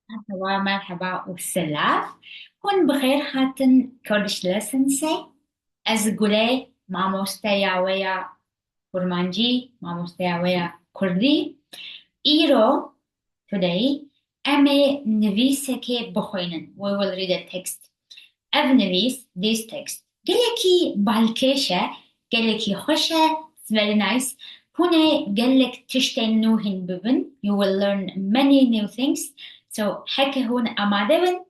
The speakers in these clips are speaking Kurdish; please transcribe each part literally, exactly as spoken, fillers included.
Merheba, merheba û silav. Hûn bi xêr hatin Kurdish Lessons-ê. Ez Gule, mamosteya we ya kurmancî, mamosteya we ya kurdî. Îro, today, em ê nivîsekê bixwînin. We will read a text. Ev nivîs, this text, gelekî balkêş e, gelekî xweş e, it's very nice. Hûn ê gelek tiştên nû hîn bibin. You will learn many new things. So, heke hûn amade bin,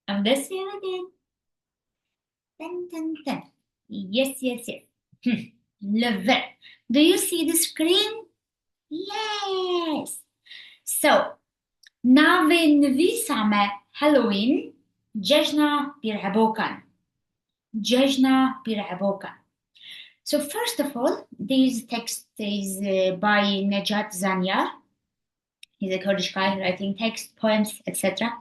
em dest pê bikin. Ten, ten, ten. Yes, yes, yes. Hmm. Li vir. Do you see the screen? Yes. So, navê nivîsa me Halloween, cejna pîrhebokan. Cejna pîrhebokan. So, first of all, this text is, uh, by Necat Zanyar. He's a Kurdish guy writing text, poems, et cetera.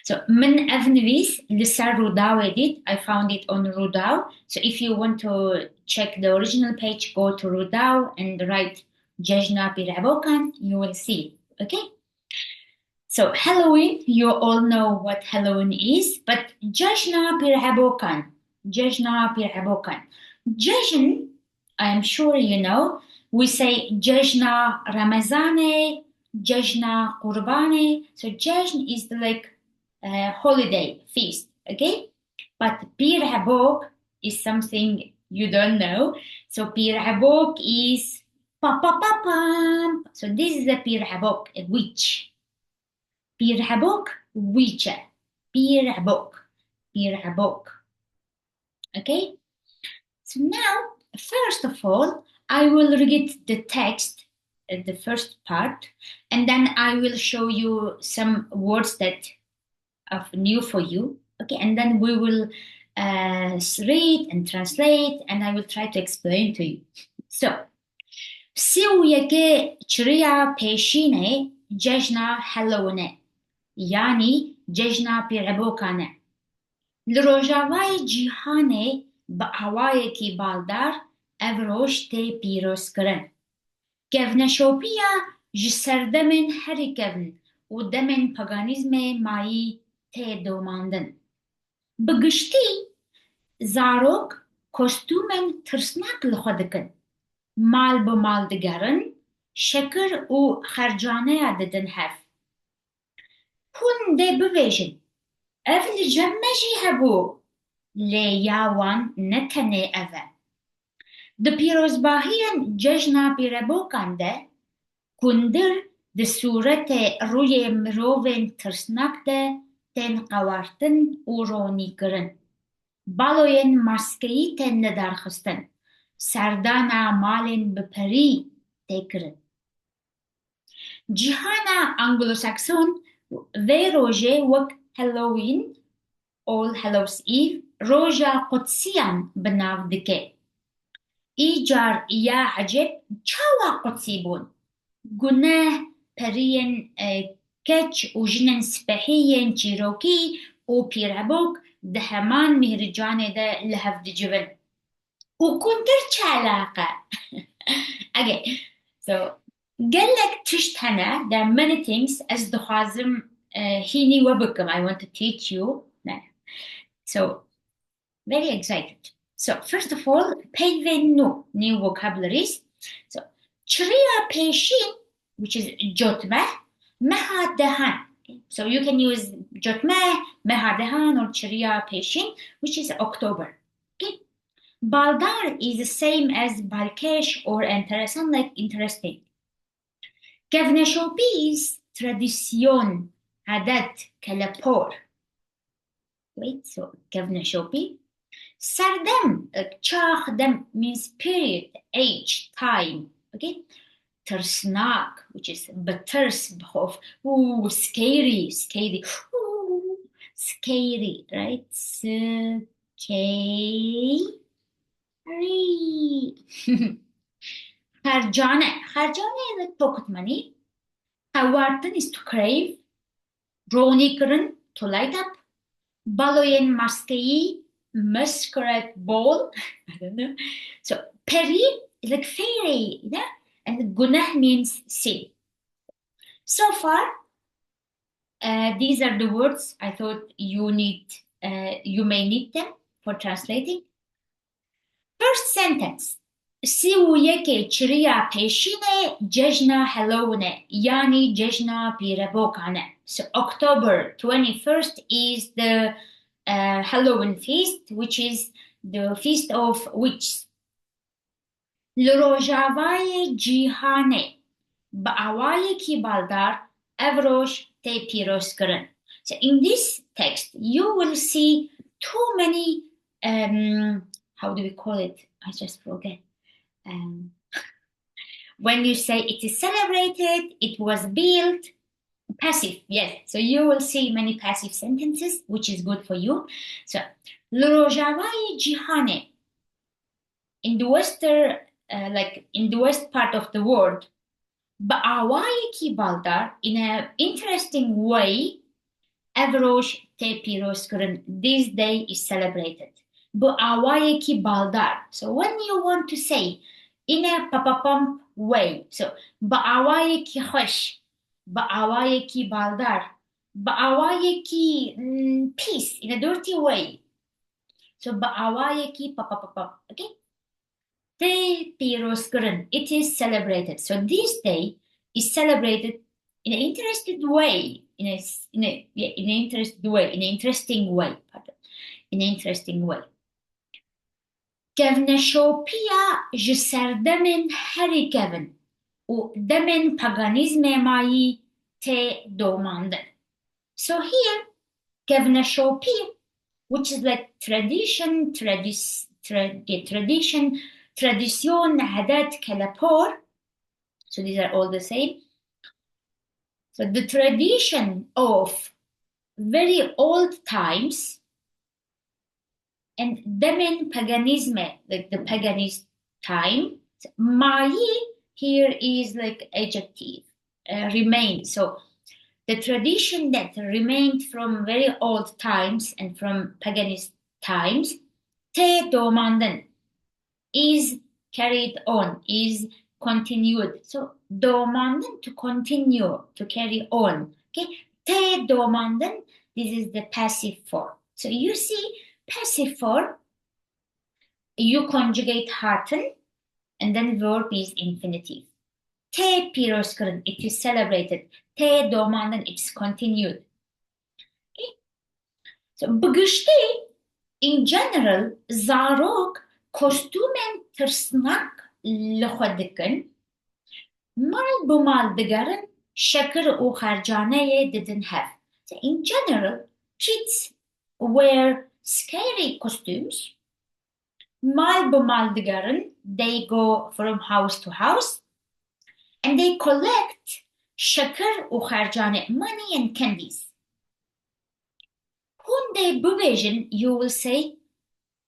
So, min ev nivîs li ser Rûdawê dît. I found it on Rûdaw. So, if you want to check the original page, go to Rûdaw and write Cejna Pîrhebokan, you will see it. Okay? So, Halloween, you all know what Halloween is, but Cejna Pîrhebokan, Cejna Pîrhebokan. Cejn, I am sure you know, we say Cejna Remezanê, Cejna Qurbanê. So, Cejn is the, like, uh, holiday, feast, okay? But Pîrhebok is something you don't know. So, Pîrhebok is pa, pa, pa, pam. So, this is a Pîrhebok, a witch. Pîrhebok, witch e. Pîrhebok, Pîrhebok. Okay? So now, first of all, I will read the text, uh, the first part, and then I will show you some words that are new for you. Okay? And then we will, uh, s-, read and translate, and I will try to explain to you. So, sî û yekê çiriya pêşînê cejna Halloween e, yanî cejna pîrebokan e. Li rojavayê cîhanê bi awayekî baldar ev roj tê pîrozkirin. Kevneşopiya ji serdemên herî kevn û demên paganîzmê mayî tê domandin. Bi giştî, zarok kostûmên tirsnak li xwe dikin. Mal bi mal digerin, şekir û xercaneya didin hev. Hûn dê bibêjin, ev li cem me jî hebû, lê ya wan ne tenê ev e. Di pîrozbahiyên cejna pîrebokan de, kundir di sûretê rûyê mirovên tirsnak de tên qewartin û ronîkirin. Baloyên maskeyî tên lidarxistin. Serdana malên bi perî tê kirin. Cîhana Anglo-Sakson vê rojê wek Halloween, All Hallows Eve, roja qutsiyan bi nav dike. Îcar ya ecêb çawa qutsî bûn? Guneh, periyên, e, keç û jinên spehî yên çîrokî û pîrebok di heman mîhricanê de li hev dicivin. Û kundir çi eleqe? Okay. So, gelek tişt hene, there are many things ez dixwazim, eh, hînî we bikim. I want to teach you. Ne. So, very excited. So, first of all, peyvên nû, new vocabularies. So, çiriya pêşîn, which is cotmeh, meha dehan. So, you can use cotmeh, meha dehan, or çiriya pêşîn, which is October. Okay? Baldar is the same as balkêş or enteresan, like interesting. Kevneşopî is tradisyon, adet, kelepor. Wait, so kevneşopî. Serdem, like, çax, dem means period, age, time. Okay? Tirsnak, which is bi tirs, bi xewf. Ooh, scary, scary. Ooh, scary, right? Scary. Xercane. Xercane is like pocket money. Qewartin is to crave. Ronîkirin, to light up. Baloyên maskeyî, masquerade ball. I don't know. So, perî is like fairy, you know? And guneh means sin. So far, Uh, these are the words I thought you need, uh, you may need them for translating. First sentence. Sî û yekê çiriya pêşînê cejna Halloween e, yanî cejna pîrebokan e. So October twenty-first is the uh, Halloween feast, which is the feast of witches. Li rojavayê cîhanê bi awayekî baldar ev roj tê pîrozkirin. So in this text, you will see too many, um, how do we call it? I just forget. Um, when you say it is celebrated, it was built, passive, yes. So you will see many passive sentences, which is good for you. So, li rojavayê cîhanê, in the western, uh, like, in the west part of the world, bi awayekî baldar, in a interesting way, ev roj tê pîrozkirin. This day is celebrated. Bi awayekî baldar. So when you want to say in a papapam way, so bi awayekî xweş, bi awayekî baldar, bi awayekî, mm, pîs, in a dirty way. So bi awayekî papapapam. Okay? Tê pîrozkirin. It is celebrated. So this day is celebrated in an interesting way. In a, in a, yeah, in an interesting way. In an interesting way. Pardon. In an interesting way. Kevneşopiya ji serdemên herî kevin û demên paganîzmê mayî tê domandin. So here, kevneşopî, which is like tradition, tradis-, tra-, yeah, tradition, tradisyon, adet, kelepor. So these are all the same. So the tradition of very old times and demên paganîzmê, like the paganist time, mayî here is like adjective, uh, remain. So the tradition that remained from very old times and from paganist times, tê domandin, is carried on, is continued. So domandin, to continue, to carry on. Okay? Tê domandin, this is the passive form. So you see, passive form, you conjugate hatin, and then verb is infinitive. Tê pîrozkirin, it is celebrated. Tê domandin, it's continued. Okay? So, bi giştî, in general, zarok kostûmên tirsnak li xwe dikin, mal bi mal digerin, şekir û xercaneyê didin hev. So, in general, kids wear scary costumes, mal bi mal digerin, they go from house to house, and they collect şekir û xercanê, money and candies. Hûn dê bibêjin, you will say,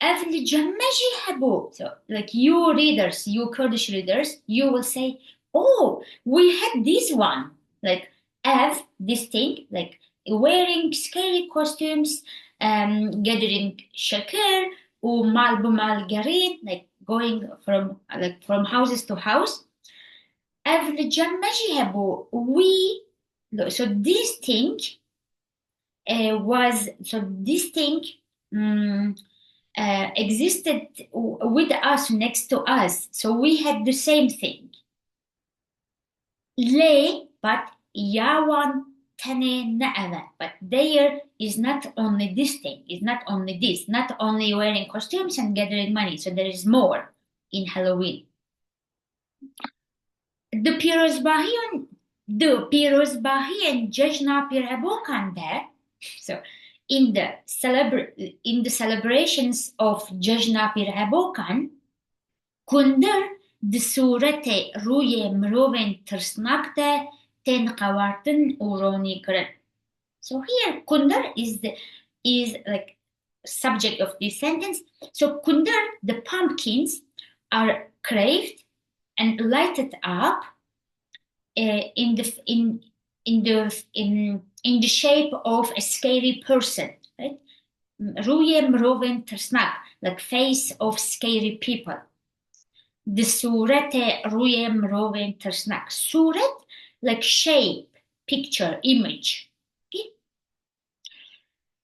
ev li cem me jî hebû. So, like, you readers, you Kurdish readers, you will say, oh, we had this one. Like, ev, this thing, like, wearing scary costumes, um, gathering şekir û mal bi mal gerîn, like, going from, like, from houses to house. Ev li cem me jî hebû. We, so this thing, uh, was, so this thing, mm, uh, existed w-, with us, next to us. So we had the same thing. Lê, but ya wan tenê ne ev e. But there is not only this thing, is not only this, not only wearing costumes and gathering money. So there is more in Halloween. Di pîrozbahiyên, di pîrozbahiyên cejna pîrebokan de, so in the celebra-, in the celebrations of cejna pîrebokan, kundir di sûretê rûyê mirovên tirsnak de tên qewartin û ronî kirin. So here, kundir is the, is like subject of this sentence. So kundir, the pumpkins are carved and lighted up, uh, in the, in, in the, in, in the shape of a scary person, right? Rûyê mirovên tirsnak, like face of scary people. Di sûretê rûyê mirovên tirsnak. Sûret, like shape, picture, image. Okay?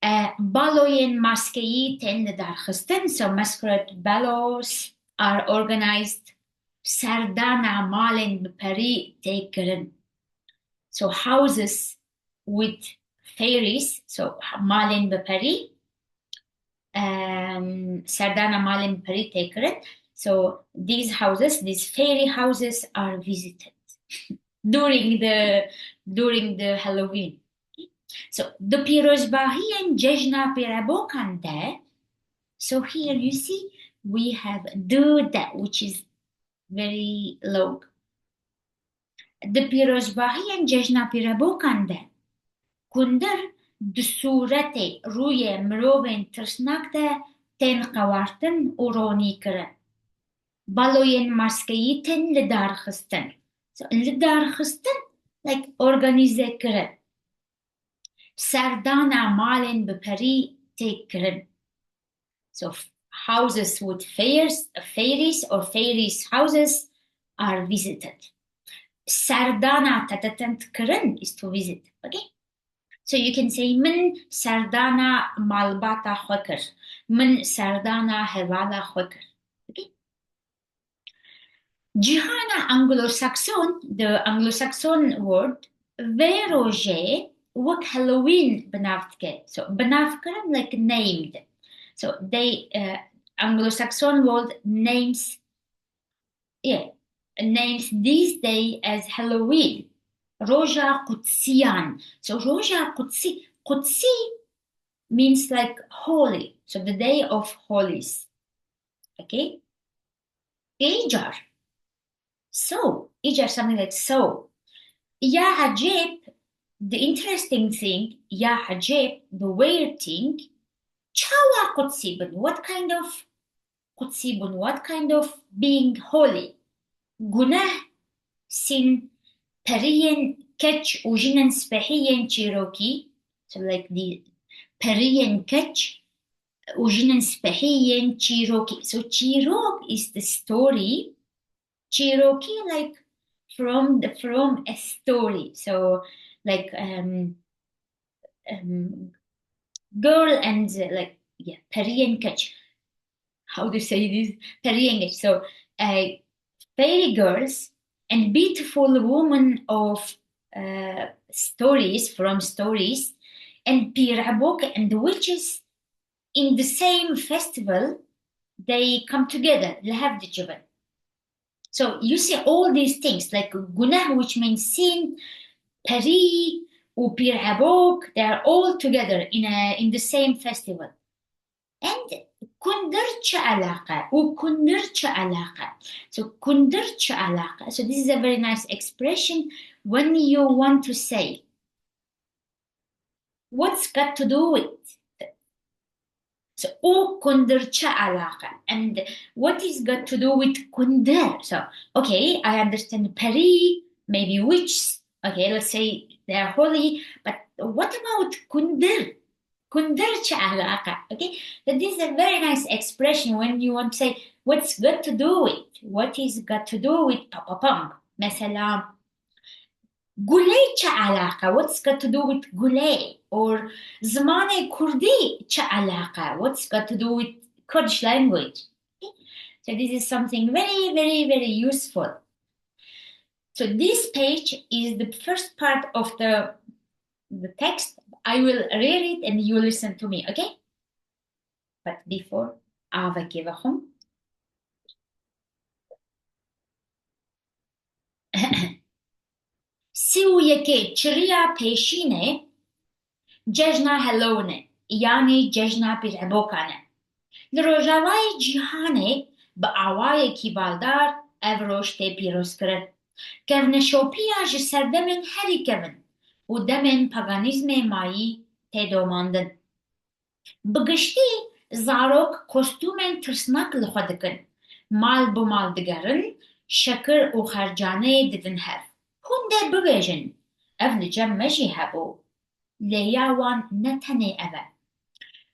Eh, baloyên maskeyî tên lidarxistin, so masquerade balls are organized, serdana malên bi perî tê kirin. So houses with fairies, so malên bi perî, um, serdana malên bi perî tê kirin. So these houses, these fairy houses are visited during the, during the Halloween. So, di pîrozbahiyên cejna pîrebokan de, so here you see we have du de, which is very long. Di pîrozbahiyên cejna pîrebokan de, kundir di sûretê rûyê mirovên tirsnak de tên qewartin û ronîkirin. Baloyên maskeyî tên lidarxistin. So, lidarxistin, like, organîze kirin. Serdana malên bi perî tê kirin. So, houses with fairs, fairies or fairies houses are visited. Serdana tetetend kirin is to visit. Okay? So you can say, min serdana malbata xwe kir. Min serdana hevala xwe kir. Okay? Cîhana Anglo-Saxon, the Anglo-Saxon world, vê rojê wek Halloween bi nav dike. So, bi nav kirin, like, named. So, they, uh, Anglo-Saxon world names, yeah, names this day as Halloween. Roja Qutsiyan. So, Roja Qutsi, Qutsi means, like, holy. So, the day of holies. Okay? Îcar. So, îcar something like so. Ya ecêb, the interesting thing, ya ecêb, the weird thing, çawa qudsî bin? What kind of qudsî bûn? What kind of being holy? Guneh sîn periyên keç û jinên spehî yên çîrokî. So, like, the periyên keç û jinên spehî yên çîrokî. So, çîrok is the story. Çîrokî, like, from the, from a story. So, like, um, um, girl and, uh, like, yeah, periyên keç. How do you say this? Periyên keç. So, uh, fairy girls and beautiful women of, uh, stories, from stories, and pîrebok and witches in the same festival, they come together, li hev dicivin. So you see all these things, like guneh, which means sin, perî û pîrebok, they are all together in a, in the same festival. And kundir çi alaqe? Û kundir çi alaqe? So kundir çi alaqe? So this is a very nice expression. When you want to say, what's got to do with? So, û kundir çi alaqe? And what is got to do with kundir? So, okay, I understand perî, maybe witches. Okay, let's say they are holy, but what about kundir? Kundir çi alaqe? Okay, so this is a very nice expression when you want to say, what's got to do with? What is got to do with pa pa pam? Mesela, gulê çi alaqe? What's got to do with gulê? Or zimanê kurdî çi alaqe? What's got to do with Kurdish language? So this is something very, very, very useful. So this page is the first part of the, the text. I will read it and you listen to me, okay? But before, avekê vexwim. Sî û yekê çiriya pêşînê cejna Halloween e, yanî cejna pîrebokan e. Li rojavayê cîhanê bi awayekî baldar ev roj tê pîrozkirin. Kevneşopiya ji serdemên herî kevin û demên paganîzmê mayî tê domandin. Bi giştî zarok kostûmên tirsnak li xwe dikin, mal bi mal digerin, şekir û xercanê didin hev. Hûn dê bibêjin, ev li cem me jî hebû. Lê ya wan ne tenê ev e.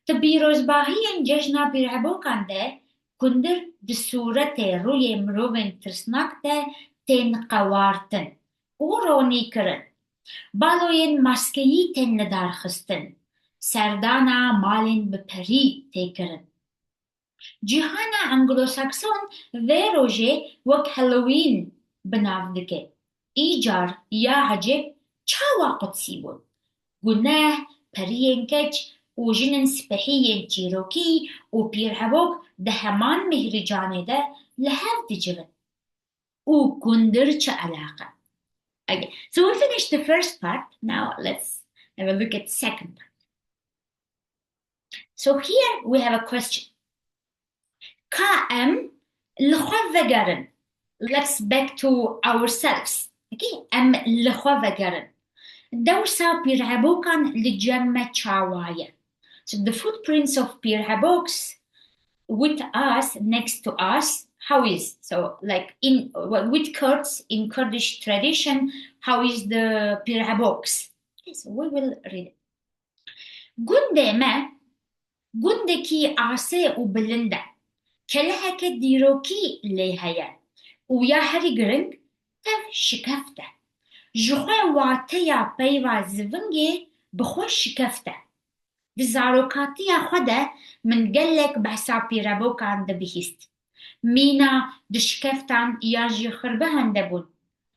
Di pîrozbahiyên cejna pîrhebokan de kundir di sûretê rûyê mirovên tirsnak de tên qewartin û ronîkirin. Baloyên maskeyî tên lidarxistin. serdana malên bi perî tê kirin. Cîhana Anglo-Sakson vê rojê wek Halloween bi nav dike. Îcar ya ecêb çawa qudsî bûn? Guneh, periyên keç û jinên spehî yên çîrokî û pîrhebok di heman mîhrîcanê de li hev dicivin. Û kundir çi eleqe? Okay, so we finished the first part. Now let's have a look at the second part. So here we have a question. Ka em li xwe vegerin. Let's back to ourselves. Okay? Em li xwe vegerin. Dewsa pîrhebokan li cem me çawa ye? So the footprints of pîrheboks with us, next to us, how is, so, like, in, with Kurds, in Kurdish tradition, how is the pîrheboks? Okay, so we will read it. Gundê me gundekî asê û bilind e. Keleheke dîrokî lê heye û ya herî giring tev şikeft e. Ji xwe wateya peyva zivingê bi xwe şikeft e. Di zarokatiya xwe de min gelek behsa pîrebokan dibihîst. Mîna di şikeftan yan jî xirbehan de bûn.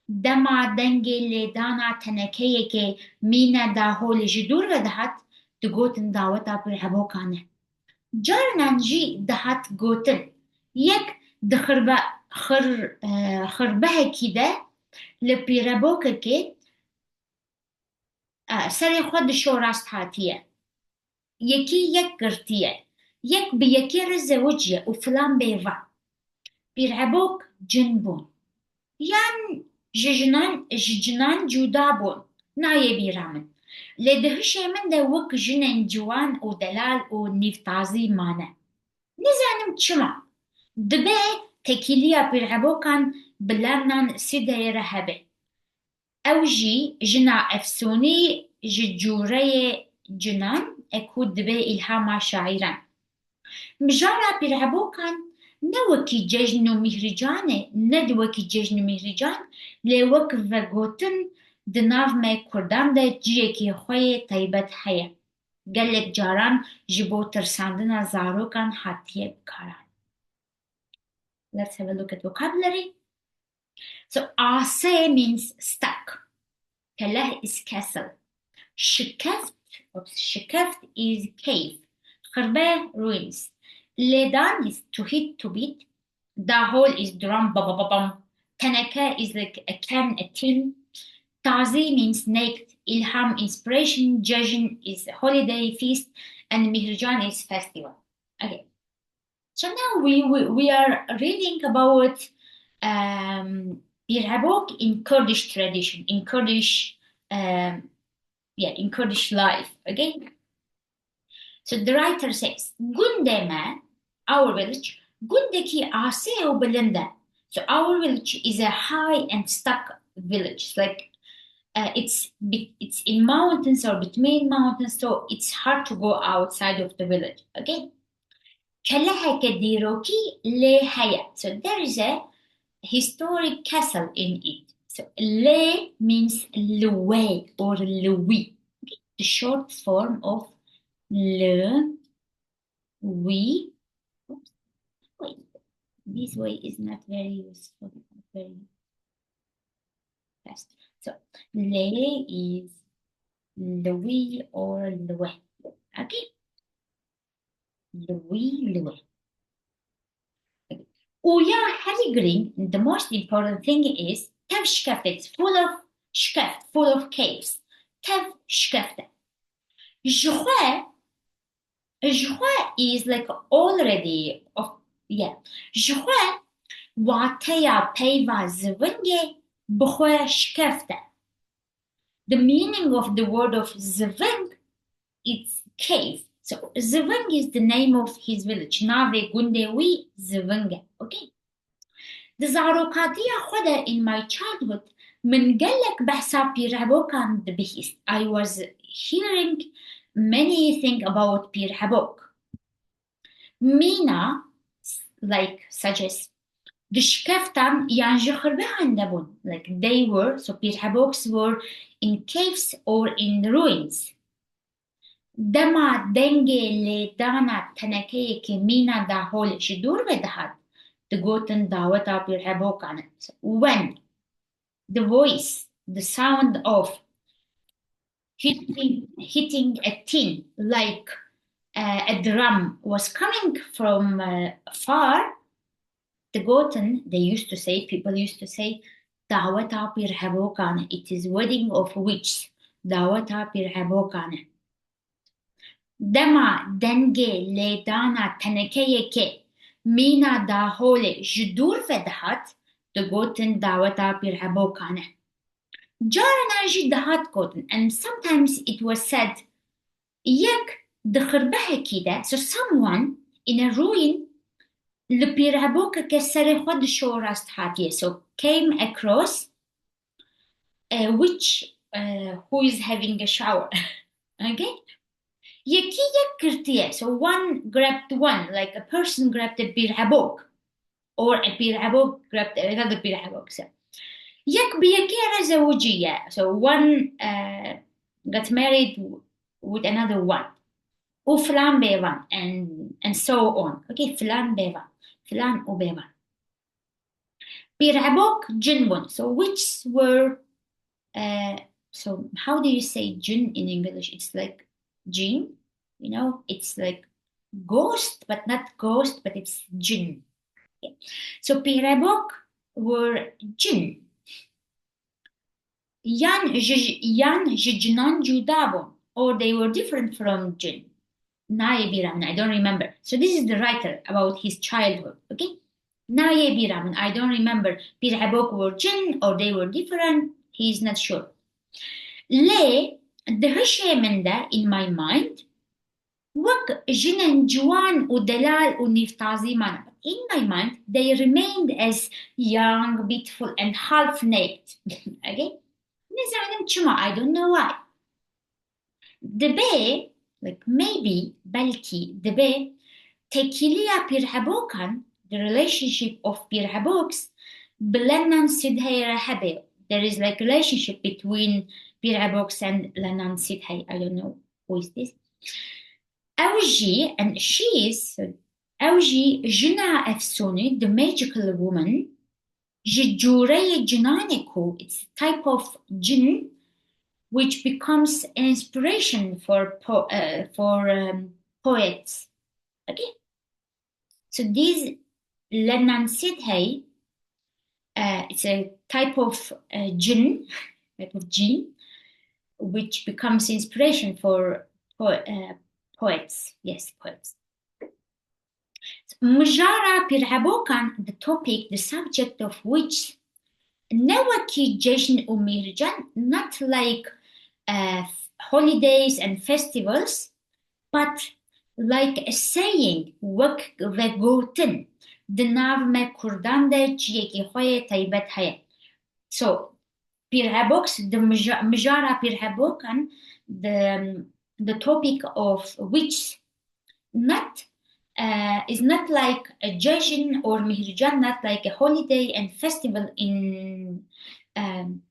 Dema dengê lêdana tenekeyekê mîne daholê ji dûr ve dihat, digotin daweta pîrebokan e. Carinan jî dihat gotin, yek di xirbe-, xir-, e, xirbehekî de li pîrebokekê, e, serê xwe dişo rast hatiye. Yekî yek girtiye, yek bi yekê re zewiciye û filan bêvan. Pîrebok cin bûn. Yan ji jinan, ji cinan cuda bûn. Nayê bîra min. Lê di hişê min de wek jinên ciwan û delal û nîvtazî mane. Nizanim çima. Dibe tekîliya pîrebokan bi lanan Sîdeyê re hebe. Ew jî jina efsûnî ji cûreyê cinan e ku dibe îlhama şaîran. Mijara pîrhebokan ne wekî cejn û mîhrîcan e, ne di wekî cejn û mîhrîcan, lê wek vegotin di nav me kurdan de ciyekî xwe yê taybet heye. Gelek caran ji bo tirsandina zarokan hatiye bikaranîn. Let's have a look at vocabulary. So, ase means stuck. Keleh is castle. Şikeft, oops, şikeft is cave. Xirbe, ruins. Lêdan is to hit, to beat. Dahol is drum, ba ba ba bam. Teneke is like a can, a tin. Tazî means naked. Îlham, inspiration. Cejn is holiday, feast. And mîhrîcan is festival. Okay. So now we, we, we are reading about, um, pîrhebok in Kurdish tradition, in Kurdish, um, yeah, in Kurdish life, okay? So the writer says, gundê me, our village, gundekî asê û bilind e. So our village is a high and stuck village. It's like, uh, it's be-, it's in mountains or between mountains, so it's hard to go outside of the village, okay? Keleheke dîrokî lê heye. So there is a historic castle in it. So lê means li wê or li wî. Okay? The short form of li wî. Oops. Wait. This way is not very useful. Not very fast. So lê is li wî or li wê. Okay? Li wî, li wê. Û ya herî girîng, the most important thing is, tev şikeft, it's full of şikeft, full of caves. Tev şikeft e. Ji xwe, ji xwe is like already of, yeah. Ji xwe wateya peyva zivingê bi xwe şikeft e. The meaning of the word of Ziving, it's cave. So Ziving is the name of his village. Navê gundê wî Ziving e. Okay? Di zarokatiya xwe de, in my childhood, min gelek behsa pîrhebokan dibihîst. I was hearing many thing about pîrhebok. Mîna, like, such as, di şikeftan yan ji xirbehan de bûn. Like, they were, so pîrheboks were in caves or in ruins. Dema dengê lêdana tenekeyekê mîna daholê ji dûr ve dihat, digotin daweta pîrhebokan e. When the voice, the sound of hitting, hitting a tin, like, uh, a drum was coming from, uh, far, digotin, they used to say, people used to say, daweta pîrhebokan e, it is wedding of witches, daweta pîrhebokan e. Dema dengê lêdana tenekeyekê mîna daholê ji dûr ve dihat, digotin daweta pîrhebokan e. Carana jî dihat gotin, and sometimes it was said, yek di xirbehekî de, so someone in a ruin, li pîrhebokeke serê xwe dişo rast hatiye, so came across a witch, uh, who is having a shower. Okay? Yekî yek girtiye, so one grabbed one, like a person grabbed a pîrhebok, or a pîrhebok grabbed another pîrhebok. So yek bi yekê re zewiciye, so one, uh, got married with another one. Û filan bêvan, and, and so on. Okay, filan bêvan, filan û bêvan. Pîrhebok cin bûn. So witches were, uh, so how do you say cin in English? It's like jin, you know, it's like ghost, but not ghost, but it's cin. Okay. So pîrhebok were cin. Yan ji, yan ji cinan cuda bûn, or they were different from cin. Nayê bîra min, I don't remember. So this is the writer about his childhood, okay? Nayê bîra min, I don't remember. Pîrhebok were cin, or they were different, he is not sure. Lê di hişê min de, in my mind, wek jinên ciwan û delal û nîvtazî mane. In my mind, they remained as young, beautiful and half naked. Okay? Nizanim çima, I don't know why. Dibe, like, maybe, belkî, dibe tekîliya pîrhebokan, the relationship of pîrheboks, bi Lenan Sidhey re hebe. There is, like, relationship between pîrheboks and Lenan Sidhey. I don't know who is this. Ew jî, and she is, ew jî jina efsûnî, the magical woman, ji cûreyê cinanê ku, it's a type of jin which becomes an inspiration for po-, uh, for, um, poets. Okay? So these Lenan Sidhey, uh, it's a type of, uh, jin, type of jin, which becomes inspiration for po-, uh, poets. Yes, poets. Mijara pîrhebokan, the topic, the subject of which, ne wekî cejn û mîhircan, not like, uh, holidays and festivals, but like a saying, wek vegotin, di nav me Kurdan de çiyekî xwe yê taybet heye. So, pîrheboks, di mija-, mijara pîrhebokan, the, the topic of which not, uh, is not like a cejn or mîhircan, not like a holiday and festival in, um,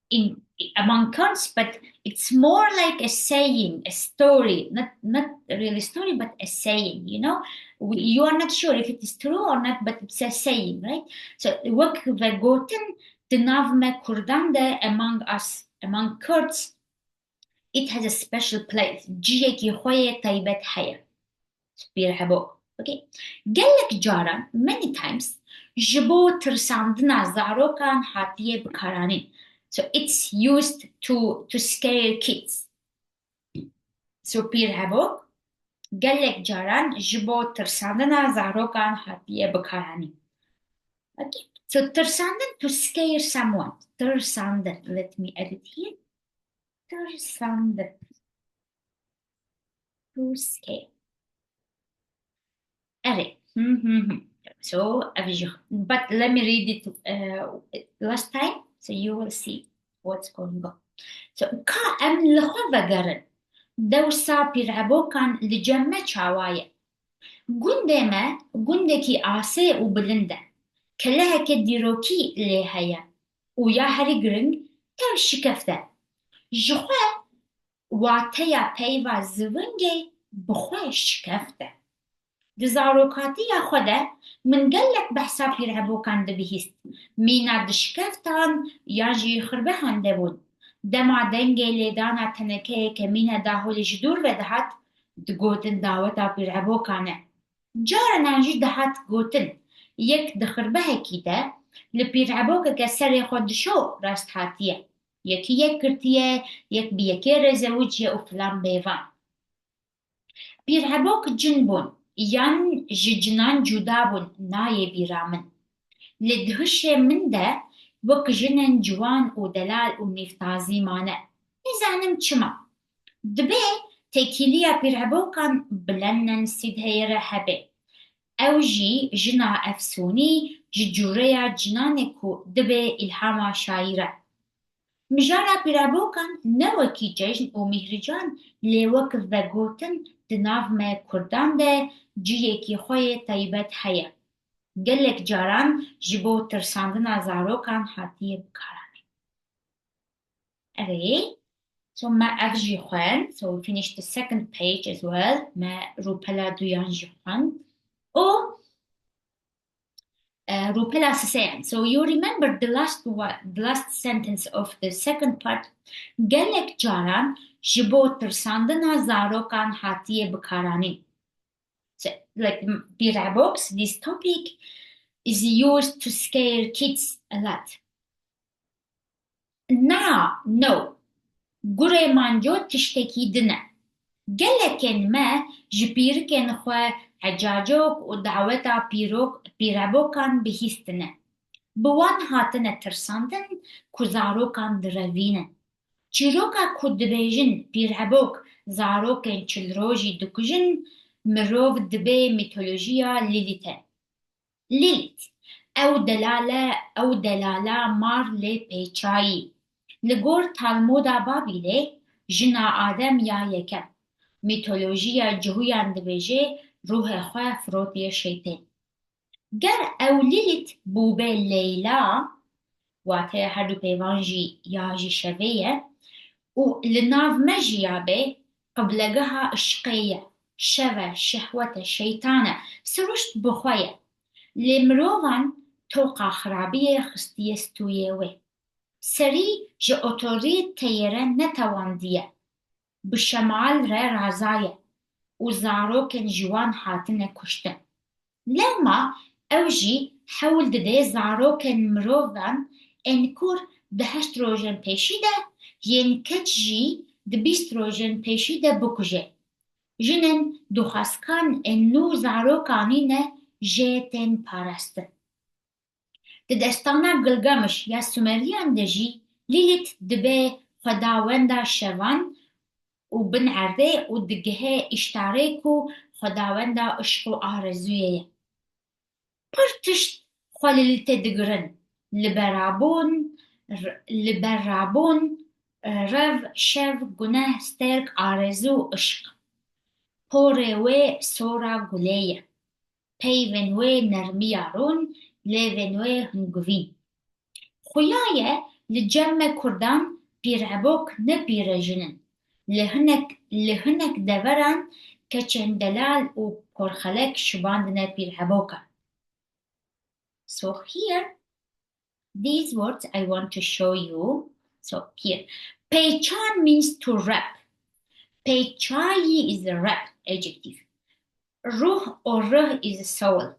in, among Kurds, but it's more like a saying, a story, not, not really story, but a saying, you know? We, you are not sure if it is true or not, but it's a saying, right? So, wek vegotin, di nav me Kurdan de, among us, among Kurds, it has a special place. Ciyekî xwe yê taybet heye. Pîrhebok. Okay. Gelek caran, many times, ji bo tirsandina zarokan hatiye bikaranîn. So it's used to, to scare kids. So pîrhebok, gelek caran ji bo tirsandina zarokan hatiye bikaranîn. Okay. So tirsandin, to scare someone. Tirsandin. Let me edit here. Tirsandin. To scare. Erê. Hı hı hı. So, ev jî. But let me read it, uh, last time, so you will see what's going on. So, ka em li xwe vegerin. Dewsa pîrhebokan li cem me çawa ye? Gundê me, gundekî asê û bilind e. Keleheke dîrokî lê heye. Û ya herî giring, tev şikeft e. Ji xwe Wateya peyva zivingê bi xwe şikeft e. Di zarokatiya xwe de min gelek behsa pîrhebokan dibihîst. Mîna dişkeftan yan jî xirbehan de bûn. Dema dengê lêdana tenekeyeke mîne daholê ji dûr ve dihat, digotin daweta pîrhebokan e. Caranan jî dihat gotin, yek di xirbehekî de li pîrhebokeke serê xwe dişo rast hatiye. Yekî yek girtiye, yek bi yekê re zewiciye û filan bêvan. Pîrhebok cin bûn, yan ji cinan cuda bûn, nayê bîra min. Li dihişê min de wek jinên ciwan û delal û nîvtazî mane. Nizanim çima. Dibe têkiliya pîrhebokan bi Lennen Sidheyê re hebe. Ew jî jina efsûnî ji cûreya cinanê ku dibe îlhama şaîr e. Mijara pîrhebokan ne wekî cejn û mîhrican, lê wek vegotin di nav me kurdan de ciyekî xwe yê taybet heye. Gelek caran ji bo tirsandina zarokan hatiye bikaranîn. Erê, so me ev jî xwend. So we finished the second page as well. Me rûpela duyan jî xwend. Û, e, rûpela siseyan. So you remember the last one, the last sentence of the second part. Gelek caran ji bo tirsandina zarokan hatiye bikaranîn. So, like, m-, pîrheboks, this topic is used to scare kids a lot. Na, no. Gurê manco tiştekî din e. Gelekên me ji pîrikên xwe hecacok û daweta pîrok, pîrebokan bihîstine. Bi wan hatine tirsandin ku zarokan direvînin. Çîroka ku dibêjin pîrhebok zarokên çil rojî dikujin, mirov dibe mîtolojiya Lîlît e. Lîlît, ew delale, ew delala mar lê pêçayî. Li gor Talmûda Babîlê, jina Adem ya yekem, mîtolojiya Cihuyan dibêje, ruhê xwe firotiye şeytên. Ger ew Lîlît bûbe Leyla, wateya her du peyvan jî ya jî şevê ye, û li nav me jiyabe, qiblegeha işqê ye, şev e, şehwet e, şeytan e, siruşt bi xwe ye. Lê mirovan toqa xirabiyê xistiye stûyê wê. Serî ji otorîteyê re netewandiye. Bi şemal re razaye û zarokên ji wan hatine kuştin. Lewma ew jî hewl dide zarokên mirovan ên kur di heşt rojên pêşî de, yên keç jî di bîst rojên pêşî de bikuje. Jinên duxaskan ên nû zarokanî ne jê tên parastin. Di destana Gilgamiş ya Sumeriyan de jî Lîlît dibe xwedawenda şevan û bin erdê û digihe Îştarê ku xwedawenda işq û arezûyê ye. Pir tişt xwe li Lîlîtê digirin. Li berabûn, r-, li berabûn, rev, şev, guneh, sterk, arezû, işq. Porê wê sora gulê ye. Peyvên wê nermiya rûn, lêvên wê hingivîn. Xuya ye li cem me kurdan pîrebok ne pîrejin in. Li hinek, li hinek deveran keçên delal û porxelek şibandine pîrebokan. So here, these words I want to show you. So here, peyçan means to wrap. Peyçayî is a wrap adjective. Ruh or ruh is a soul.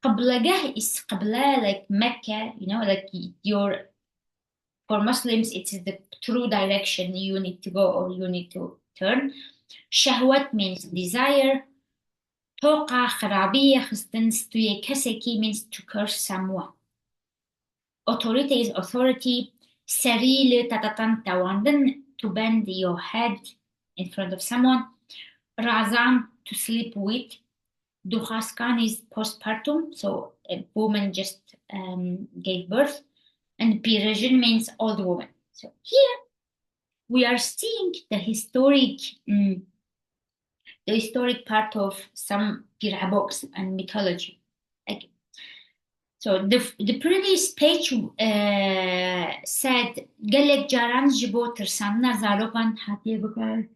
Qiblegeh is qibla, like Mecca, you know, like your, for Muslims, it is the true direction you need to go or you need to turn. Şehwet means desire. Toqa xirabiyê xistin stûyê kesekî means to curse someone. Otorîte is authority, serî li tatatan tewandin, to bend your head in front of someone. Razan, to sleep with. Duxaskan is postpartum, so a woman just, um, gave birth. And pîrejin means old woman. So here we are seeing the historic, mm, the historic part of some pîreboks and mythology. Okay. So the, the previous page uh, said gelek caran ji bo tirsandina zarokan hatiye bikar.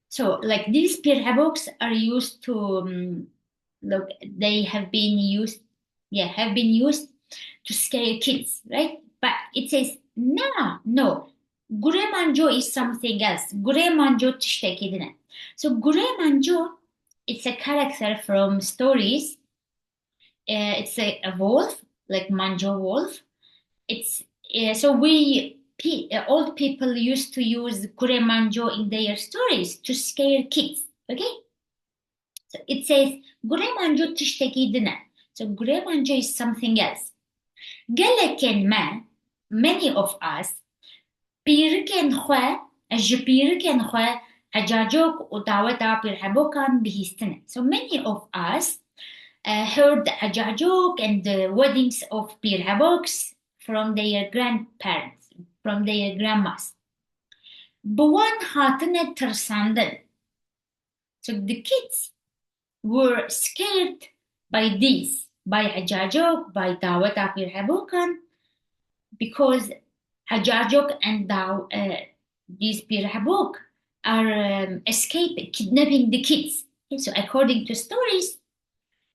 So like these pîrheboks are used to um, look, they have been used, yeah, have been used to scare kids, right? But it says no, no. Gurê manco is something else. Gurê manco tiştekî din e. So gurê manco, it's a character from stories. Uh, it's a, a wolf, like manco wolf. It's uh, so we pe- uh, old people used to use gurê manco in their stories to scare kids. Okay? So it says gurê manco tiştekî din e. So gurê manco is something else. Gelekên me, many of us, pîrikên xwe, ji pîrikên xwe ecacok û daweta pîrhebokan bihîstine. So many of us uh, heard ecacok and the weddings of pîrheboks from their grandparents, from their grandmas. Bi wan hatine tirsandin. So the kids were scared by these, by ecacok, by daweta pîrhebokan, because ecacok and daw, uh, these pîrhebok are um, escape kidnapping the kids. Okay, so according to stories,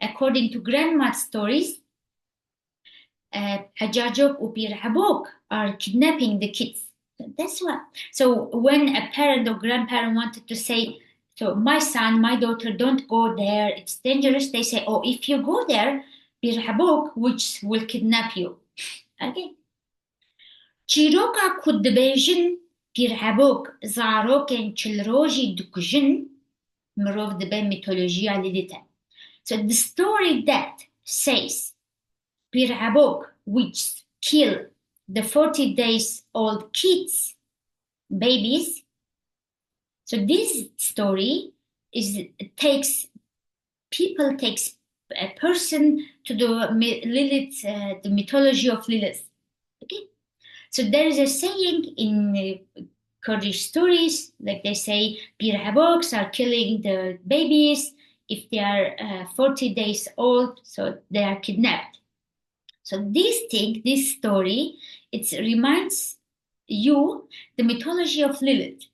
according to grandma's stories, uh, ecacok û pîrhebok are kidnapping the kids. That's why. So when a parent or grandparent wanted to say, so my son, my daughter, don't go there, it's dangerous, they say, oh, if you go there, pîrhebok, which will kidnap you. Okay. Çîroka ku dibêjin pîrhebok zarokên çil rojî dikujin, mirov dibe mîtolojiya Lilîth e. So the story that says pîrhebok which kill the forty days old kids, babies. So this story is takes people takes a person to the Lilith, uh, the mythology of Lilith. Okay? So there is a saying in uh, Kurdish stories, like they say, pîrheboks are killing the babies if they are uh, forty days old, so they are kidnapped. So this thing, this story, it reminds you the mythology of Lilith.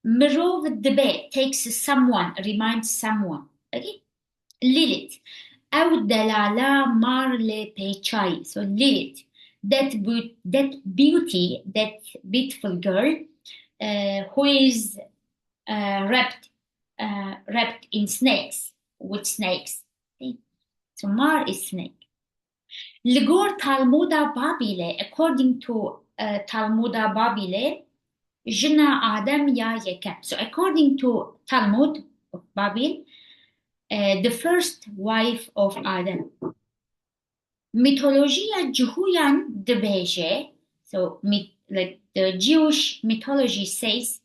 Mirov dibe takes someone, reminds someone. Okay? Lilith. Ew delala mar lê pêçayî. So Lilith. That, be- that beauty, that beautiful girl uh, who is uh, wrapped, uh, wrapped in snakes, with snakes. Okay? So mar is snake. Li gor Talmuda Babîlê, according to uh, Talmuda Babîlê, jina Adem ya yekem. So according to Talmud of Babîl, uh, the first wife of Adam. Mîtolojiya Cihuyan dibêje, so myth, like the Jewish mythology says,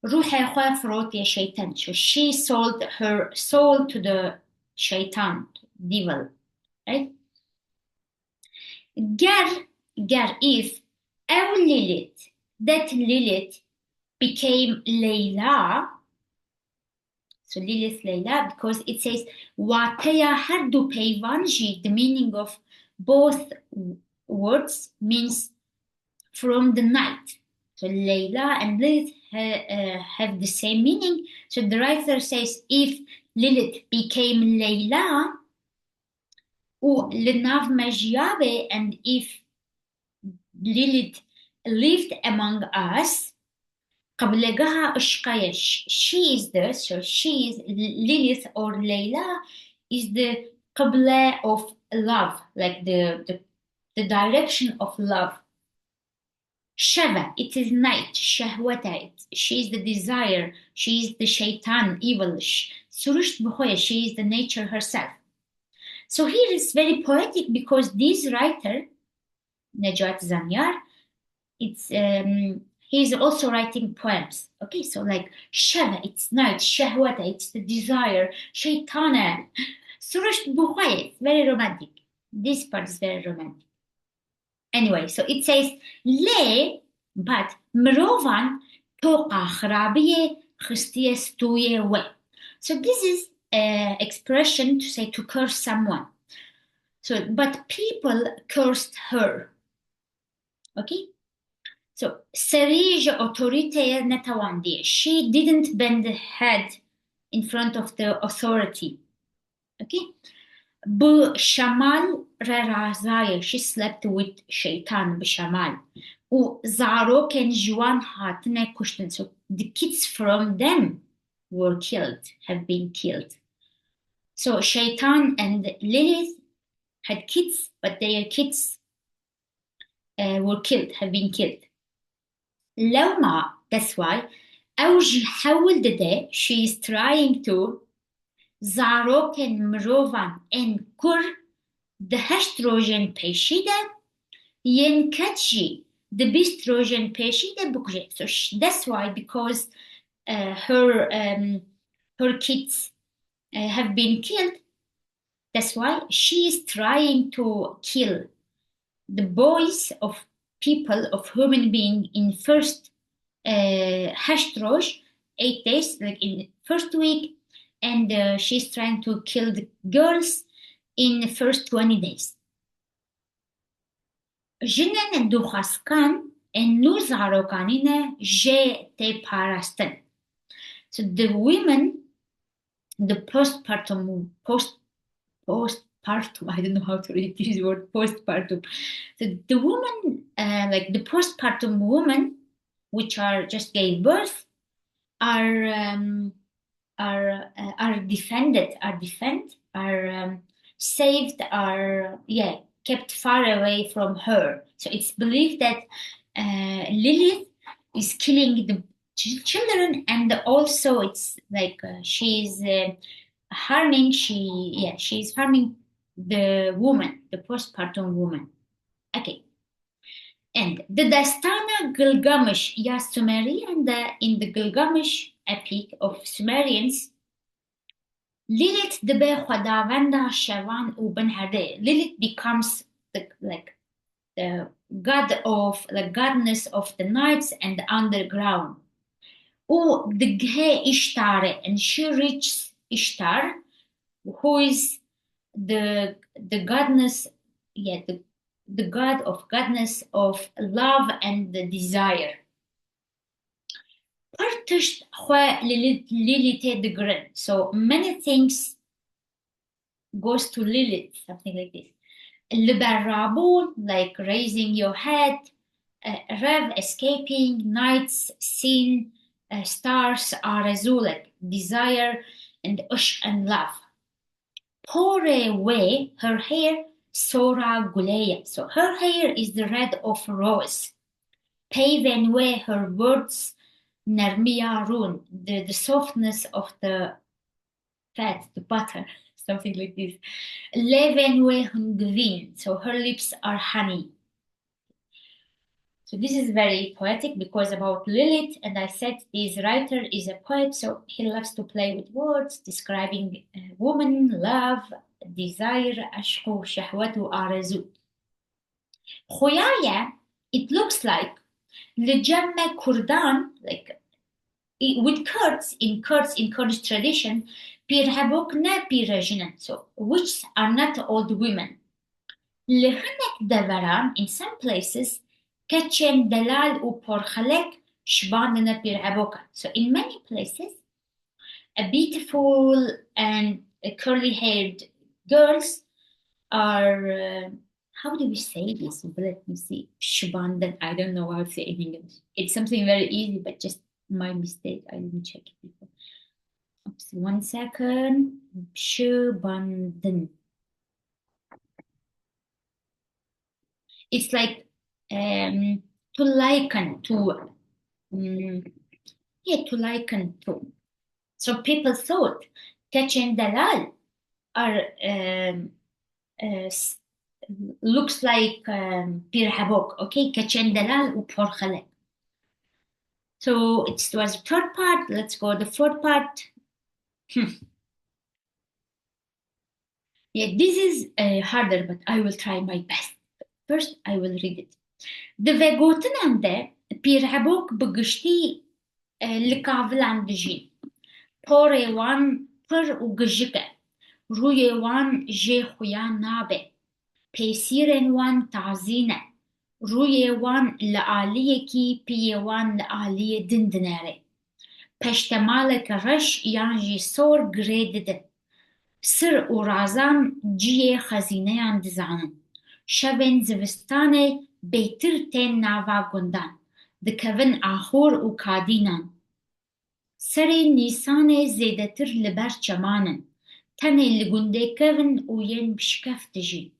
ruhê xwe firotiye şeytan. So she sold her soul to the şeytan, devil. Right? Ger, ger if ew Lilith, that Lilith became Leyla, so Lilith Leyla, because it says wateya her du peyvan jî, the meaning of both words means from the night. So Leyla and Lilith ha, uh, have the same meaning. So the writer says if Lilith became Leyla, û li nav me jiyabe, and if Lilith lived among us, qiblegeha işqa ye. She is the, so she is Lilith or Leyla is the qibla of love, like the, the, the direction of love. Şev e, it is night, şehwet e, it, she is the desire, she is the şeytan, evil, ş- siruşt bi xwe ye, she is the nature herself. So here it's very poetic because this writer, Necat Zanyar, it's um, he is also writing poems. Okay, so like şev e, it's night, şehwet e, it's the desire, şeytan e, siruşt bi xwe ye, it's very romantic. This part is very romantic. Anyway, so it says, lê, but mirovan toqa xirabiyê xistiye stûyê we. So this is an expression to say to curse someone. So, but people cursed her. Okay? So, serî ji otorîteyê netewandiye. She didn't bend her head in front of the authority. Okay? Bi şemal re razaye. She slept with şeytan, bi şemal. Û zarokên ji wan hatine kuştin. So, the kids from them were killed, have been killed. So, şeytan and Lilith had kids, but their kids uh, were killed, have been killed. Lewma, that's why, ew jî hewl dide, she is trying to, zarokên mirovan ên kur di heşt rojên pêşî de, yên keç jî di bîst rojên pêşî de bikuje. So sh- that's why, because uh, her um, her kids uh, have been killed, that's why she is trying to kill the boys of people, of human being in first uh, heşt roj, eight days, like in first week, and uh, she's trying to kill the girls in the first twenty days. Jinên duxaskan ên nû zarokanî ne jê tê parastin. So the women, the postpartum, post, postpartum, I don't know how to read this word, postpartum. So the women, uh, like the postpartum women, which are just gave birth, are um, are uh, are defended, are defend, are um, saved, are, yeah, kept far away from her. So it's believed that uh, Lilith is killing the ch- children, and also it's like uh, she's uh, harming. She, yeah, she's harming the woman, the postpartum woman. Okay. And di destana Gilgamesh ya Sumerian de, in the Gilgamesh epic of Sumerians, Lilith dibe xwedawenda şevan û binherdê. Lilith becomes the, like, the god of, the goddess of the nights and the underground. Û digihê Ishtarê, and she reaches Ishtar, who is the the goddess, yeah, the the god of goddess of love and the desire. Pir tişt xwe Lilith, Lilithê digirin. So many things goes to Lilith, something like this. Li ber rabûn, like raising your head, uh, rev, escaping, nights, seen, uh, stars, arezû, like desire, and ishq and love. Porê wê, her hair, sora gulê ye. So her hair is the red of rose. Peyvên wê, her words, nermiya rûn, the, the softness of the fat, the butter, something like this. Lêvên wê hingivîn, so her lips are honey. So this is very poetic because about Lilith, and I said this writer is a poet, so he loves to play with words, describing uh, woman, love, desire, eşq û şehwet û arezû. Xuya ye, it looks like, li cem me Kurdan, like, i- with Kurds, in Kurds, in Kurdish tradition, pîrhebok ne pîrejin in, so witches are not old women. Li hinek deveran, in some places, keçên delal û porxelek şibandine pîrhebokan. So in many places, a beautiful and a curly haired girls are, uh, how do we say this? Let me see. Şibandin. I don't know how to say it in English. It's something very easy, but just my mistake. I didn't check it before. Oops, one second. Şibandin. It's like um, to liken to, um, yeah, to liken to. So people thought keçên delal are um, uh, s- looks like um, pîrhebok, okay? Keçên delal û porxelek. So it was the third part. Let's go the fourth part. Hmm. Yeah, this is uh, harder, but I will try my best. First, I will read it. Di vegotinan de pîrhebok bi giştî e, li kavilan dijîn. Porê wan pir û gijik e. Rûyê wan jê xuya nabe. Pêsîrên wan tazî ne. Rûyê wan li aliyekî, piyê wan li aliyê din dinere. Peştemaleke reş yan jî sor girê didin. Sir û razan cihê xezîneyan dizanin. Şevên zivistanê bêtir tên nava gundan. Dikevin axur û kadînan. Serê Nîsanê zêdetir li ber çeman in. Tenê li gundê kevin û yên bi şikeft dijîn.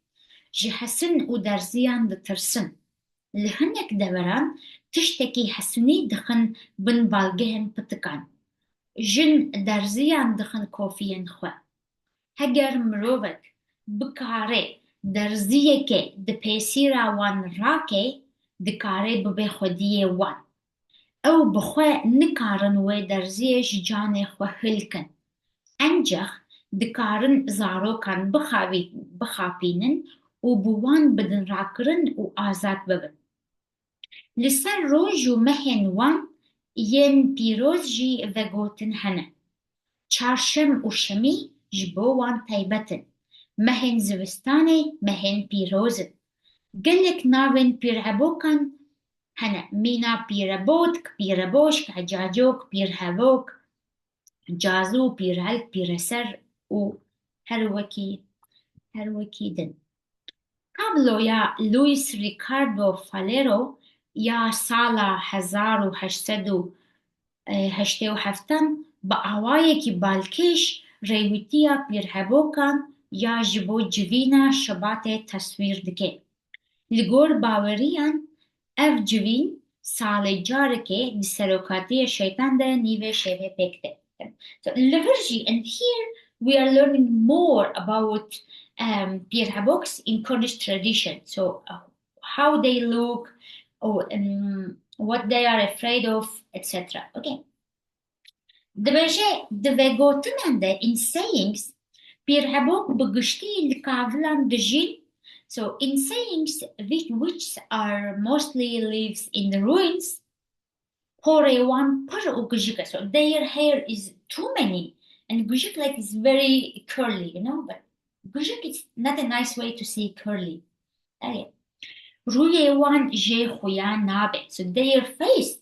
Ji hesin û derziyan ditirsin. Li hinek deveran tiştekî hesinî dixin bin balgehên pitikan. Jin derziyan dixin kofiyên xwe. Heger mirovek bikare derziyekê di pêsîra wan rake, dikare bibe xwediyê wan. Ew bi xwe nikarin wê derziyê ji canê xwe hilkin. Encex dikarin zarokan bixavî-, bixapînin û bi wan bidin rakirin û azad bibin. Li ser roj û mehên wan yên pîroz jî vegotin hene. Çarşem û şemî ji bo wan taybet in. Mehên zivistanê mehên pîroz in. Gelek navên pîrhebokan hene. Mîna pîrebotk, pîreboşk, hecacok, pîrhevok, cazû, pîrhelk, pîreser û her wekî, her wekî din. Tabloya Luis Ricardo Falero ya sala hezar û heşt sed û heştê û heft bi awayekî balkêş rêwîtiya pîrhebokan ya ji bo civîna şebatê teswîr dike. Li gor baweriyan, ev civîn salê carekê di serokatiya şeytan de nîvê şevê pêk tê. So, li vir jî, and here we are learning more about, um, pîrheboks in Kurdish tradition. So, uh, how they look, or, um, what they are afraid of, et cetera. Okay. Dibêje, di vegotinan de, in sayings, pîrhebok bi giştî li kavilan dijîn. So, in sayings, which, which are mostly lives in the ruins, porê wan pir û gijik e. So, their hair is too many and gijik, like, is very curly, you know, but gijik is not a nice way to say curly. Okay. Rûyê wan jê xuya nabe. So, their face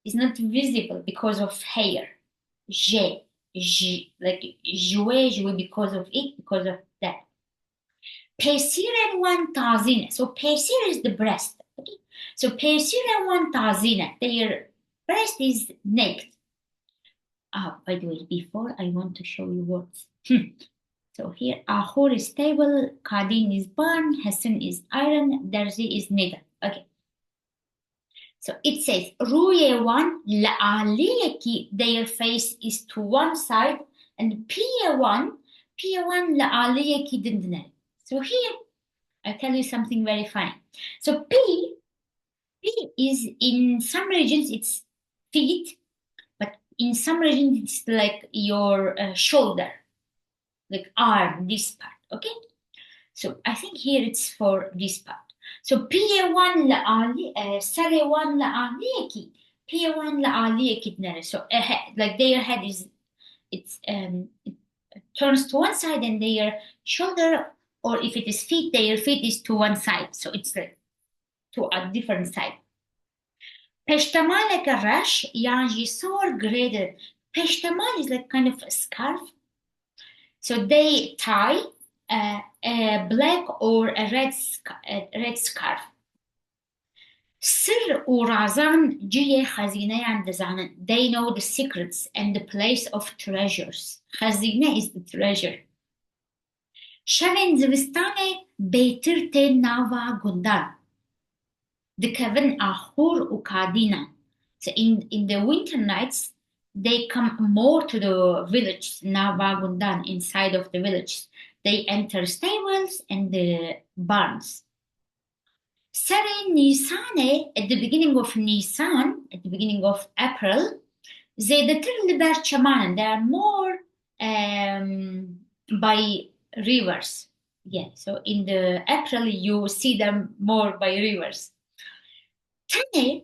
is not visible because of hair. Jê, ji, like, ji wê, ji wê, because of it, because of that. Pêsîrên wan tazî ne. So pêsîr is the breast. Okay? So pêsîrên wan tazî ne. Their breast is naked. Ah, by the way, before I want to show you words. Hmm. So here, axur is table, kadîn is barn, hesin is iron, derzî is needle. Okay. So it says, rûyê wan li aliyekî, their face is to one side, and piyê wan, piyê wan li aliyekî din dine. So here, I tell you something very funny. So pî, pî is in some regions it's feet, but in some regions it's like your, uh, shoulder. Like arm, this part, okay? So I think here it's for this part. So piyê wan li alî, eh, serê wan li aliyekî, piyê wan li aliyekî dinere. So, eh, he-, like their head is, it's, um, it turns to one side and their shoulder, or if it is feet, their feet is to one side. So it's like to a different side. Peştemaleke reş yan jî sor girê de. Peştemal is like kind of a scarf. So they tie a, a black or a red sca-, a red scarf. Sir û razan cihê xezîneyan dizanin. They know the secrets and the place of treasures. Xezîne is the treasure. Şevên zivistanê bêtir tên nava gundan. Dikevin axur û kadînan. So in, in the winter nights, they come more to the villages, nava gundan, inside of the villages. They enter stables and the barns. Serê Nîsanê, at the beginning of Nisan, at the beginning of April, zêdetir li ber çeman in. They are more, um, by rivers. Yeah, so in the April you see them more by rivers. Tenê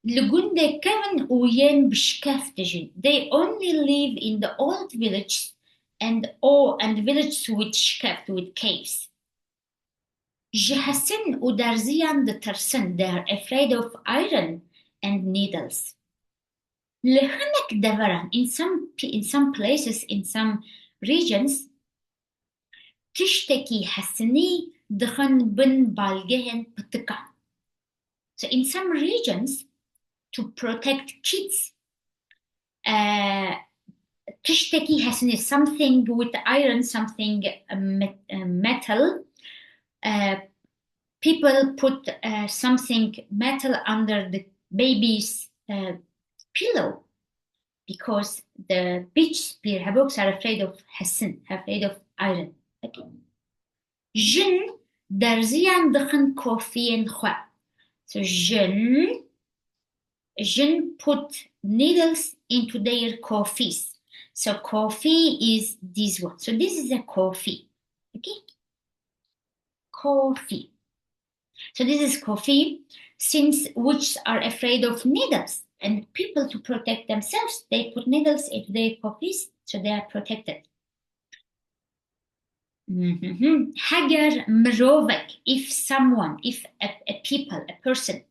li gundê kevin û yên bi şikeft dijîn. They only live in the old villages and, oh, and villages with şikeft, with caves. Ji hesin û derziyan ditirsin. They are afraid of iron and needles. Li hinek deveran, in some, pe- in some places, in some regions, tiştekî hesinî dixin bin balgehên pitikan. So in some regions, to protect kids, uh, tiştekî hesinî, something with iron, something, uh, met- uh, metal, uh, people put, uh, something metal under the baby's, uh, pillow because the bitch, pîrhebok, are afraid of hesin, afraid of iron. Okay. Jin derziyan dixin kofiyên xwe. So jin, jin put needles into their kofis. So kofi is this one. So this is a kofi. Okay? Kofi. So this is kofi. Since witches are afraid of needles and people to protect themselves, they put needles into their kofis so they are protected. Mhm. Heger mirovek, if someone, if a, a people, a person,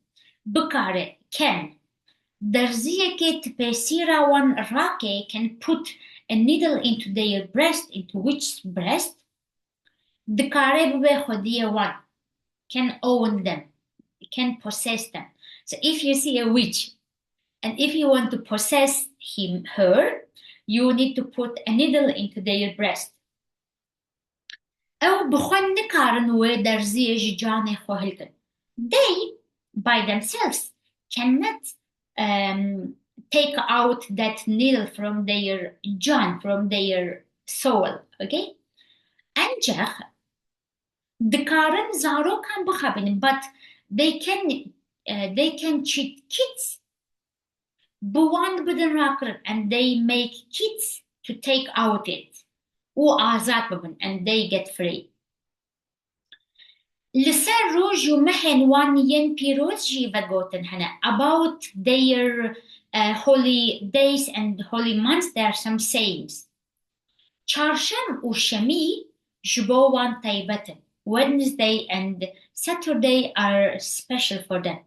bikare, can, derziyekê tipêsîra wan rake, can put a needle into their breast, into witch's breast, dikare bibe xwediyê wan, can own them, can possess them. So if you see a witch and if you want to possess him, her, you need to put a needle into their breast. Ew bi xwe nikarin wê derziyê ji canê xwe hilkin. They, by themselves, cannot, um, take out that needle from their can, from their soul, okay? Encex dikarin zarokan bixebînin, but they can, uh, they can cheat kids, bi wan bidin rakirin, and they make kids to take out it, û azad bibin, and they get free. Li ser roj û mehên wan yên pîroz jî vegotin hene, about their, uh, holy days and holy months, there are some sayings. Çarşem û şemî ji bo wan taybet in. Wednesday and Saturday are special for them.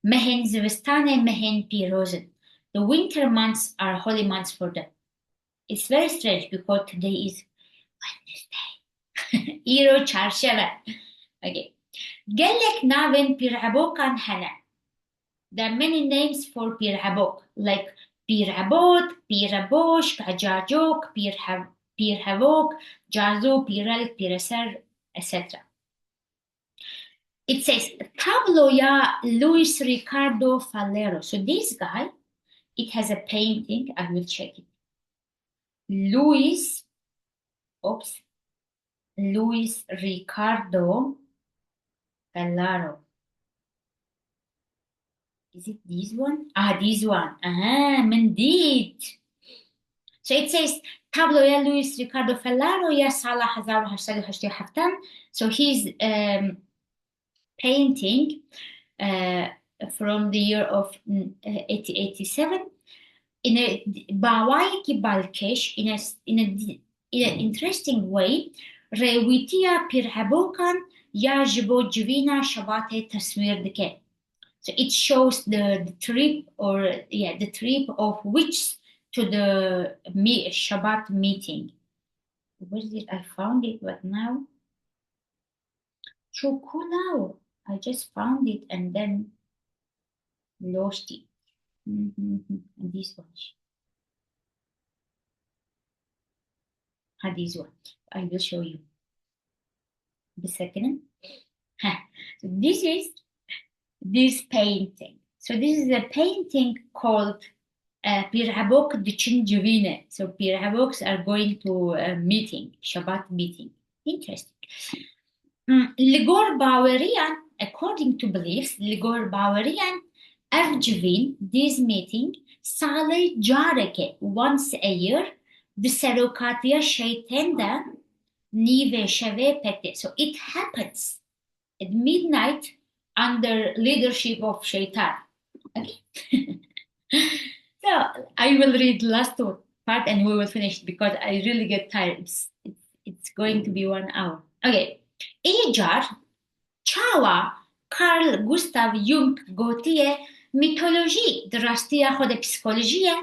Mehên zivistanê mehên pîroz in. The winter months are holy months for them. It's very strange because today is Wednesday. Îro çarşev e. Okay. Gelek navên pîrhebokan hene. There are many names for pîrhebok, like pîrhebot, pîreboş, kecacok, pîrhe-, pîrhevok, cazo, pîrel, pîreser, et cetera. It says, tabloya Luis Ricardo Faleiro. So this guy, it has a painting. I will check it. Luis, oops, Luis Ricardo Faleiro. Is it this one? Ah, this one. Aha, min dît. So it says, tabloya Luis Ricardo Faleiro ya sala hezar û heşt sed û heştê û heft. So he's, um, painting, uh, from the year of, mm, uh, eighteen eighty-seven. In a, bawayekî balkêş, in a, in a, in an interesting way, rêwîtiya pîrhebokan ya ji bo civîna şebatê teswîr dike. So it shows the, the trip or, yeah, the trip of witches to the me-, Shabbat meeting. Where did I found it? But now Çû ku law? I just found it and then lost it. Mhm. And this one. Ha, this one. I will show you. Bir second. Ha. So this is this painting. So this is a painting called, uh, Pîrhebok diçin civîne. So pîrheboks are going to a meeting, Shabbat meeting. Interesting. Hmm, li gor baweriyan, according to beliefs, li gor baweriyan, ev civîn, this meeting, salê careke, once a year, di serokatiya şeytên de nîvê şevê pêk tê. So it happens at midnight under leadership of Shaitan. Okay? So I will read the last one part and we will finish because I really get tired. It's, it's, it's going to be one hour. Okay. Îcar, Çawa Carl Gustav Jung gotiye, mîtolojî di rastiya xwe de psîkolojî ye?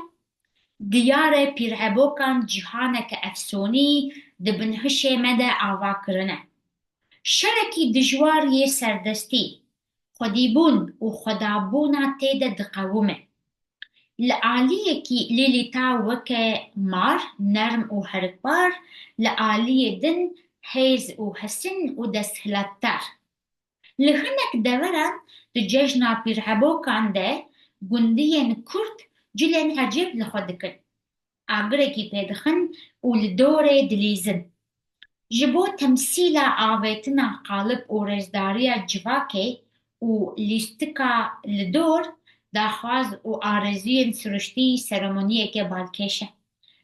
Diyar e pîrhebokan cîhaneke efsûnî di binhişê me de ava kirine. Şerekî dijwar yê serdestî, xwedîbûn û xwedabûna tê de diqewime. Li aliyekî Lîlîta weke mar, nerm û herikbar, li aliyê din hêz û hesin û desthilatdar. Li hinek deveran di cejna pîrhebokan de gundiyên kurd cilên ecêb li xwe dikin. Agirekî pê dixin û li dorê dilîzin. Ji bo temsîla avêtina qalib û rêzdariya civakê û lîstika li dor, daxwaz û arezûyên siruştî seremoniyeke balkêş e.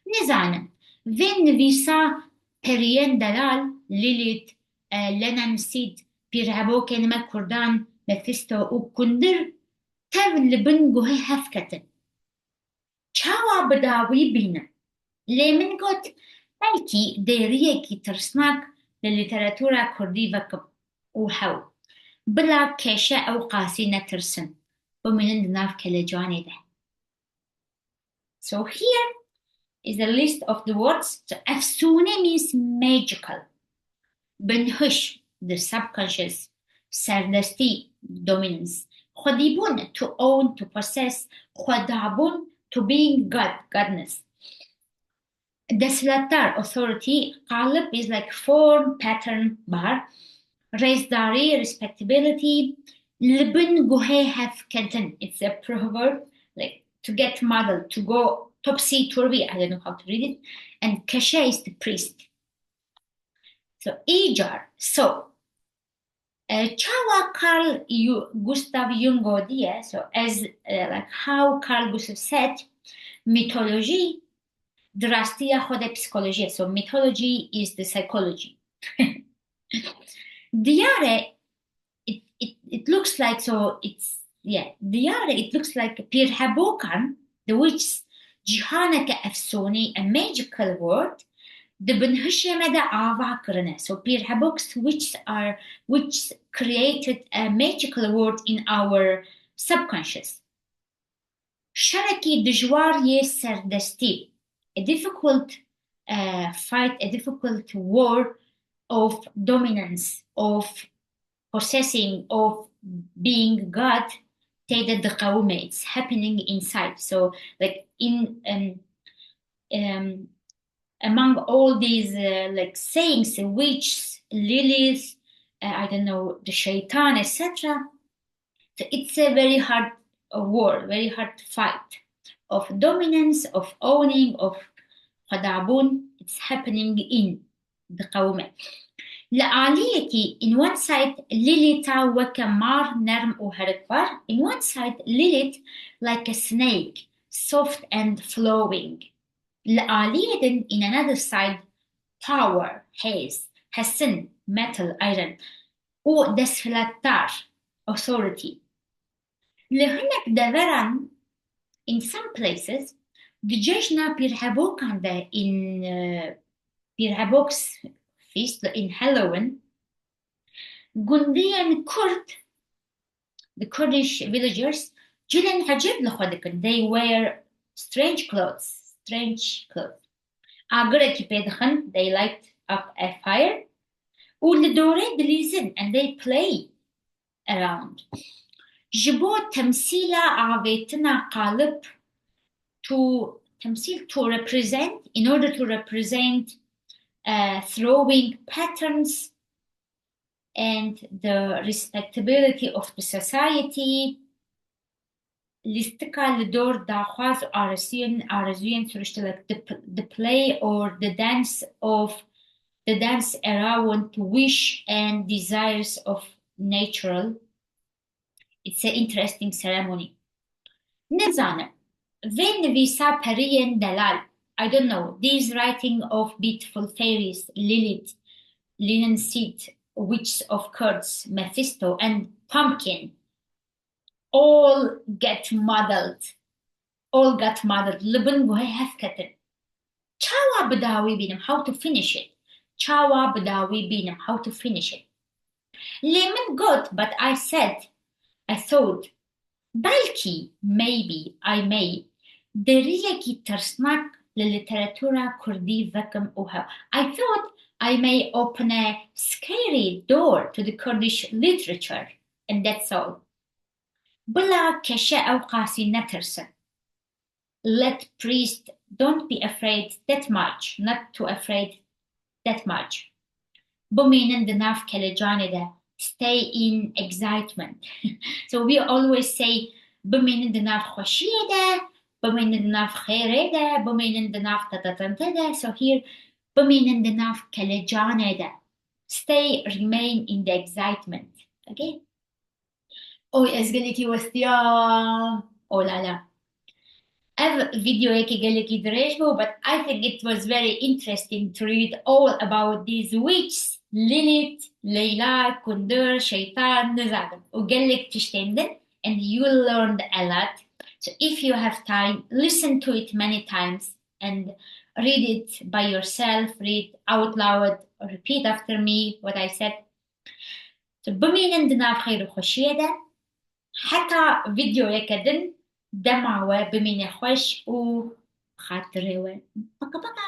Nizanim, vê nivîsa periyên delal, Lilith, e, Lenen Sid, pîrhebokên me kurdan, Mephisto û Kundir, tev li bin guhê hev ketin. Çawa bi dawî bînim? Lê min got, belkî dêriyekî tirsnak li lîteratûra kurdî vekim û hew, bila kêşe ew qasî netirsin, bimînin di nav kelecanê de. So here is a list of the words. So, efsûne means magical. Binhiş, the subconscious, serdestî, dominance. Xwedîbûn, to own, to possess. Xwedabûn, to being God, godness. Desthilatdar, authority, qalib is like form, pattern, bar. Rêzdarî, respectability. Li bin guhê hev ketin. It's a proverb, like, to get muddled, to go topsy-turvy, I don't know how to read it. And kêşe is the priest. So, îcar. So, e, çawa Carl Ju-, Gustav Jung gotiye, so as, e, like how Carl Gustav said, mîtolojî di rastiya xwe de psîkolojî ye. So, mythology is the psychology. Diyar e, it, it, it looks like, so it's, yeah, diyar e, it looks like pîrhebokan, the witches, cîhaneke efsûnî, a magical world, di binhişê me de ava kirine. So pîrheboks, witches are, witches created a magical world in our subconscious. Şerekî dijwar yê serdestî, a difficult, eh, fight, a difficult war of dominance, of possessing, of being God, tê de diqewime. It's happening inside. So, like, in, um, um, among all these, uh, like, sayings, witches, lilies, uh, I don't know, the shaitan, et cetera. So it's a very hard, uh, war, very hard fight of dominance, of owning, of xwedabûn. It's happening in, diqewime. Li aliyekî, in one side, Lilita weke mar, nerm û herikbar. In one side, Lilith like a snake, soft and flowing. Li aliyê din, in another side, power, hêz, hesin, metal, iron, û desthilatdar, authority. Li hinek deveran, in some places, di cejna pîrhebokan de, in, eh, pîrheboks feast, in Halloween, gundiyên Kurd, the Kurdish villagers, cilên ecêb li xwe dikin. They wear strange clothes, strange clothes. Agirekî pê dixin, they light up a fire, û li dorê dilîzin, and they play around. Ji bo temsîla avêtina qalib, to, temsîl, to represent, in order to represent, uh, throwing patterns and the respectability of the society, lîstika li dor daxwaz û arezûyên, arezûyên siruştê, like the p-, the play or the dance of, the dance around wish and desires of natural. It's an interesting ceremony. Nizanim, vê nivîsa periyên delal, I don't know, these writing of beautiful fairies, Lilith, Linen Seed, Witches of Kurds, Mephisto and Pumpkin, all get muddled. All got muddled. Li bin guhê hev ketin. Çawa bi dawî bînim? How to finish it? Çawa bi dawî bînim? How to finish it? Lê min got, but I said, I thought, belkî, maybe, I may, deriyekî tirsnak li lîteratura kurdî vekim û hew. I thought I may open a scary door to the Kurdish literature, and that's all. Bila keşe ew qasî netirsin. Let priest don't be afraid that much, not too afraid that much. Bimînin di nav kelecanê de, stay in excitement. So we always say, bimînin di nav xweşiyê de, bimînin di nav xêrê de, bimînin di nav tatatantê de. So here, bimînin di nav kelecanê de. Stay, remain in the excitement. Okay? Oy, ez gelekî westiyam. Oh la la. Ev videoyekê gelekî dirêj bû, but I think it was very interesting to read all about these witches, Lilith, Leyla, Kundur, Şeytan, nizanim. Û gelek tiştên din, and you learned a lot. So if you have time, listen to it many times and read it by yourself, read out loud, repeat after me what I said. Tu bimînin di nav xêr û xweşiyê de. Heta videoyeke din, dema we bimîne xweş û xatirê we. Paka paka.